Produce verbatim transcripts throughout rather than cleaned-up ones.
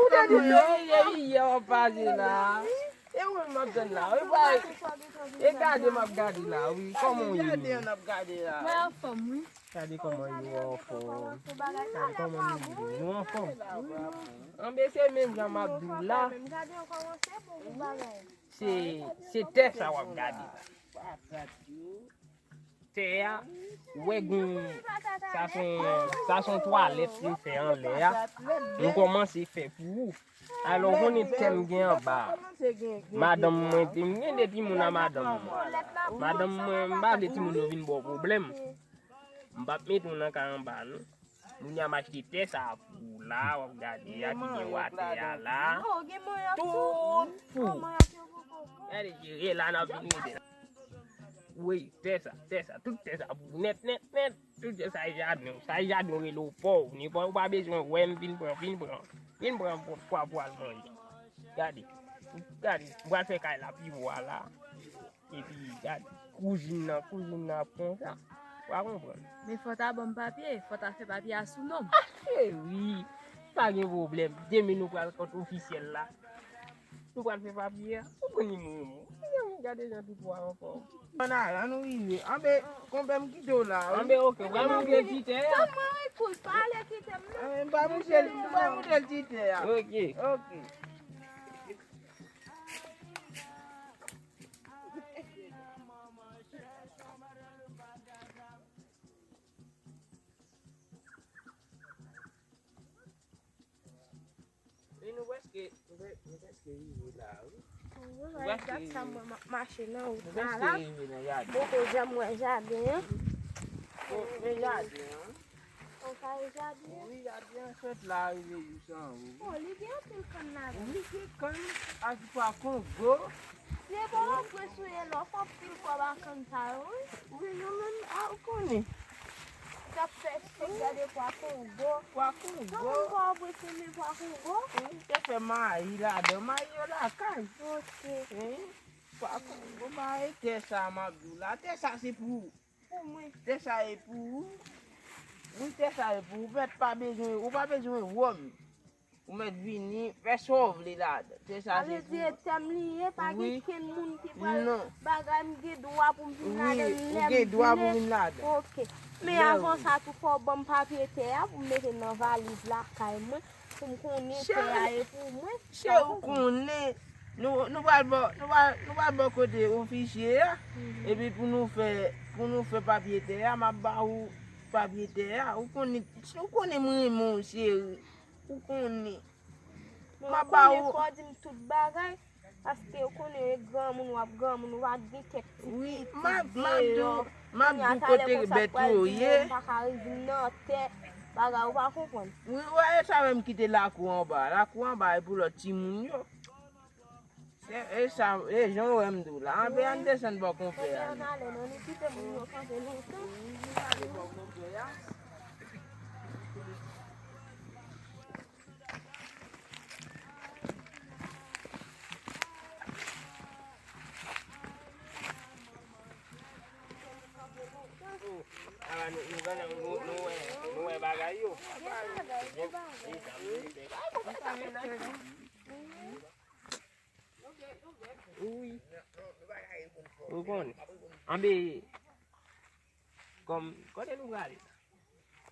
Ou te di depi yè, yè w ap pase la. E ou menm m ap tann la. Wi, bay. E gade m ap gade la, wi. Kòman w ye? Gade w ap gade la. Mwen anfòm, wi. Gade kòman yo anfòm. Gade kòman nou ye. Nou anfòm. Anben, se menm jan m ap di w la. Se, se tè sa w ap gade la. Tè a, ou wè gen, sa se yon, sa se yon twalèt nou fè anlè a. Nou kòmanse fè pou ou. Alò, ou konnen tè m gen anba a. Madanm mwen, m gen de timoun a madanm mwen. Madanm mwen, m pa vle timoun yo vin ba w pwoblèm. M p ap mete w nan kay anba, non. Moun y ap achte tè sa a pou ou la, w ap gade a ki gen watè a la. Tout pou ou. Gade, jere la, n ap vin rete la. Wi, tè sa, tè sa, tout tè sa pou ou nèt, nèt, nèt. Tout tè sa e jaden w, sa e jaden w rele w pa w. Nenpòt ou pa bezwen wè m, vin pran, vin pran. Vin pran pwa pou w al manje. Gade, gade, m pral fè kay la pi wo a la. Epi, gade, kouzin nan, kouzin nan ap konsa. Ou a konprann. Men fò w ta ban m papye, fò w ta fè papye a sou non m. Ah, cheri, pa gen pwoblèm. Demen nou pral kont ofisyèl la. Nou pral fè papye a. Ou konn li moun. Gade jan pipo a anfòm. Ann ale, ann nou rive. Anben, konpè m kite w la, wi. Anben, oke, w pral monte ti tè a. Kòman, ekout, pa ale kite m, non. Anben, m pa monte l, m pa monte l ti tè a. Oke. Oke. E nou prèske, nou prè-, nou prèske rive la, wi. Wi, nou prèske rive. Dat sa mwen m ap mache nan wout la la. Nou prèske rive nan jaden. Poko janm wè jaden an. Bon, men jaden an. Ou ka wè jaden an? Wi, jaden an fèt la rive jis anwo. Oh, li gen anpil kann ladan. Wi, gen kann ak pa kongo. Se bon, ou pran sou elòf anpil kòb a kann sa yo, wi. Wi, nou menm, a, ou konnen. T ap fè sik, gade pwa kongo. Pwa kongo. Nan moun pa wè seme pwa kongo. Wi, te fè mayi ladan, mayi yo lakay. Oke. Wi, pwa kongo, mayi tè sa m ap di w la. Tè sa se pou, pou mwen. Tè sa e pou ou. Wi, tè sa e pou ou. Ou mèt pa bezwen, ou pa bezwen wòm. Ou mèt vini, fè sa w vle ladan. Se sa, se pou ou. Sa vle di, e tè m li ye, pa gen kenn moun ki pral bagay m gen dwa pou m vin ladan l lè m vle. Wi, ou gen dwa pou vin ladan. Oke. Men avan sa, tou fò w ban m papye tè a pou m mete nan valiz lakay mwen, pou m konnen tè a e pou mwen. Cheri, ou konnen, nou, nou pral bò, nou pral, nou pral bò kote ofisye a, epi pou nou fè, pou nou fè papye tè a, m ap ba ou papye tè a. Ou konnen, ou konnen m renmen w, cheri. Ou konnen. M ap ba ou. Fò w di m tout bagay, paske ou konnen e granmoun w ap granmoun, ou pa gen kèk ti pitit deyò. Wi, m ap, m ap di w, m ap di w kote bèt yo ye. M pa ka vin nan tè bagay, ou pa konprann. Wi, ou wè, e sa menm kite lakou anba. Lakou anba e pou lòt timoun yo. E, e sa, e jan w wè m di w la. Anben, ann desann bò konpè a. Ann ale, non, nou kite moun yo kanpe lontan. Wi, nou ale bò konpè a. Ala, nou, nou, nou, nou, nou wè, nou wè bagay yo. Gen bagay, gen bagay. Wi. Ou konnen. Anben, kòm, kote nou prale?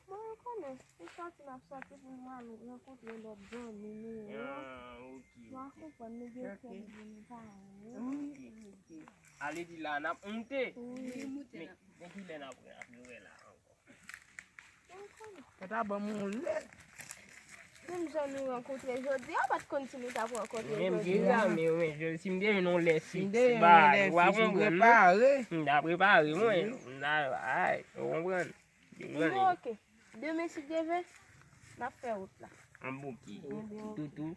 Bon, ou konnen, se sòti n ap sòti pou nou al rankontre lòt zanmi nou yo. Ah, ok, ok. Ou a konprann, nou gen kè nou vin pa yo. Ok, ok. Ale di la, n ap moute. Wi. Men, men kilè n ap, ap rive la ankò? Ou konnen. Sa ta ban m yon lè. Menm jan nou rankontre jodi a, ou pa t konn si nou t ap rankontre jodi a. Menm deja, men, men, si m te jwenn yon lè fiks, ba, ou a konprann, non? M ta prepare mwen. M ta, ay, ou konprann? Bon, ok. Demen, si Dye vle, n ap fè wout la. An bouke. Toutou.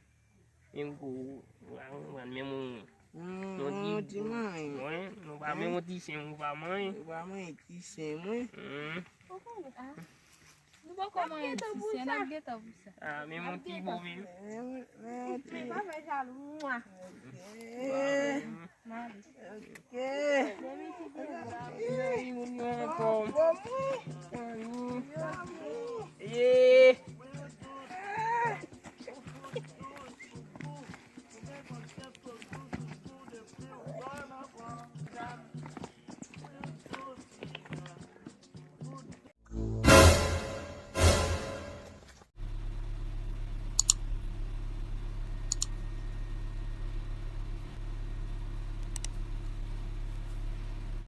Menm kou, ou pa konprann, menm ou. Yon ti manyen. Wi, nou pa menm yon ti chen, ou pa manyen. Ou pa manyen ti chen, mwen. Ou konnen. Nou poko manyen ti chen, n ap gentan pou sa. Ah, menm yon ti bo menm. Men pa fè jalou, mwa. Ok. Mali. Ok. Demen, si Dye vle. Moun yo anfòm. Bon, bon, bon.